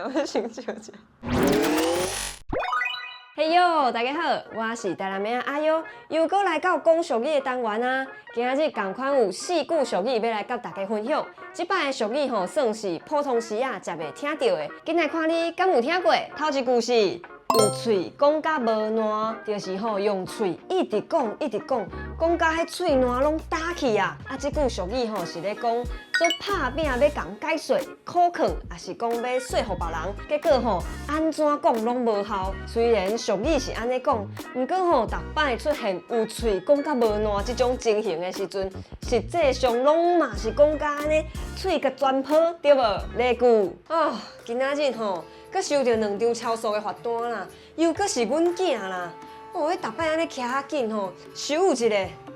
我先笑一下。嘿喲，大家好，我是台南妹阿優，又閣來到講俗語的單元啊。今仔日仝款有四句俗語欲來佮大家分享。這擺的俗語吼，算是普通時仔才袂聽著的。緊來看你敢有聽過？頭一句是有喙講甲無爛，就是吼用喙一直講一直講，講甲彼喙爛攏焦去啊！啊，這句俗語吼是咧講做拍拚欲共解說、苦勸，抑是講欲說服別人，結果吼按怎講攏無效。雖然俗語是按呢講，毋過吼逐擺出現有喙講甲無爛這種情形的時陣，實際上攏嘛是講甲按呢喙共全泡，對無？例句啊，今仔日吼，閣收著兩張超速的罰單啦，又閣是阮囝啦。哦，彼逐擺按呢騎較緊吼，手有一下，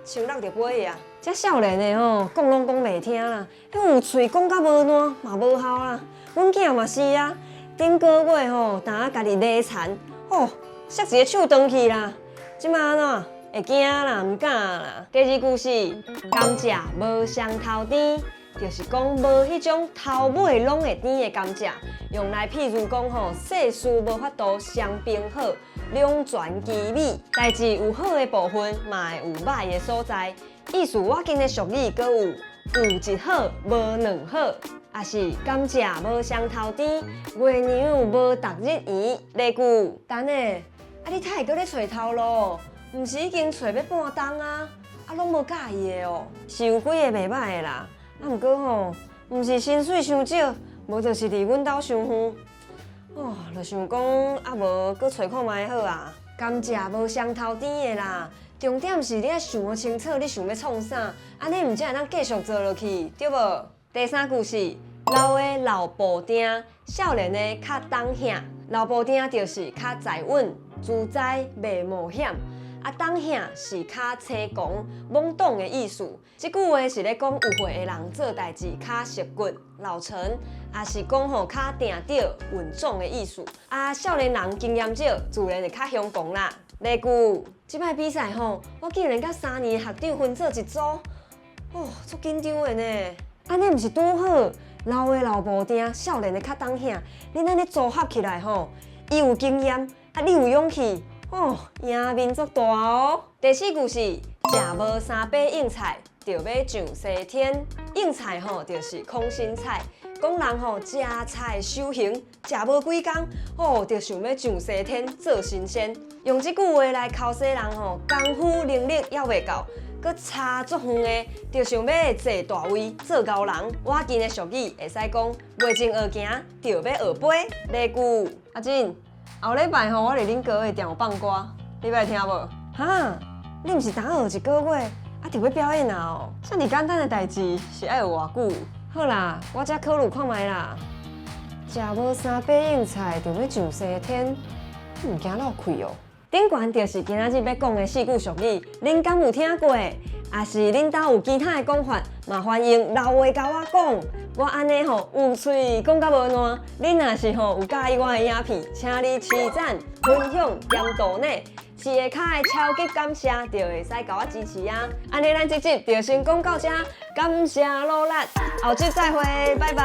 像落著飛啊！這少年的吼，講攏講袂聽啦，彼有喙講甲無爛嘛無效啦。阮囝嘛是啊，頂個月吼，當家己犁田，吼，摔一个手斷去啦。這馬按怎？會驚啦，毋敢啦。第二句是甘蔗無雙頭甜，就是講無彼種頭尾攏會甜的甘蔗，用來譬如講吼，世事無法度雙邊好，兩全其美。代誌有好的部分，嘛會有䆀的所在。意思我今的俗語閣有有一好無兩好，抑是甘蔗無雙頭甜，月娘無逐日圓。例句，等下，啊你呾會閣咧揣頭路？毋是已經揣欲半冬啊？啊攏無佮意的哦，是有幾个袂䆀的啦。啊，毋過吼，毋是薪水傷少，無就是離阮兜傷遠。哦，就想講啊，無閣揣看覓好啊。甘蔗無雙頭甜的啦，重點是你愛想予清楚，你想欲創啥，按呢毋才會當繼續做落去，對無？第三句是老的老步定，少年的較膽險。老步定就是較在穩、自在、袂冒險。啊，膽險是較粗狂、懵懂的意思。這句話是咧講有歲的人做代誌較熟骨、老成，抑是講吼較定著、穩重的意思。啊，少年人經驗少，自然會較兇狂啦。例句，這擺比賽吼，我竟然佮三年的學長分做一組，哦，足緊張的呢。按呢毋是拄好，老的老步定，少年的較膽險。恁按呢組合起來吼，伊有經驗，啊，你有勇氣。哦，贏面足大哦！第四句是食無三把硬菜，就欲上西天。硬菜吼，就是空心菜。講人吼食菜修行，食無幾工，哦，就想欲上西天做神仙。用這句話來剾洗人吼，功夫能力猶未夠，閣差足遠的，就想欲坐大位做高人。倚近的俗語會使講，袂前學行，就欲學飛。例句，阿珍。後禮拜吼，我佇恁哥的店有放歌，你欲來聽無？哈，你毋是剛學一個月，啊，就欲表演啊？哦，遮爾簡單的代誌是愛學偌久？好啦，我才考慮看覓啦。食無三把硬菜，就欲上西天，毋驚落氣哦。頂懸就是今仔日欲講的四句俗語，恁敢有聽過？抑是恁兜有其他的講法，嘛歡迎留話共我講。我按呢吼有喙講甲無爛，恁若是吼有佮意我的影片，請你揤讚、分享兼抖內，下跤的超級感謝，就會使共我支持啊！按呢咱這集就先講到這，感謝努力，後集再會，拜拜。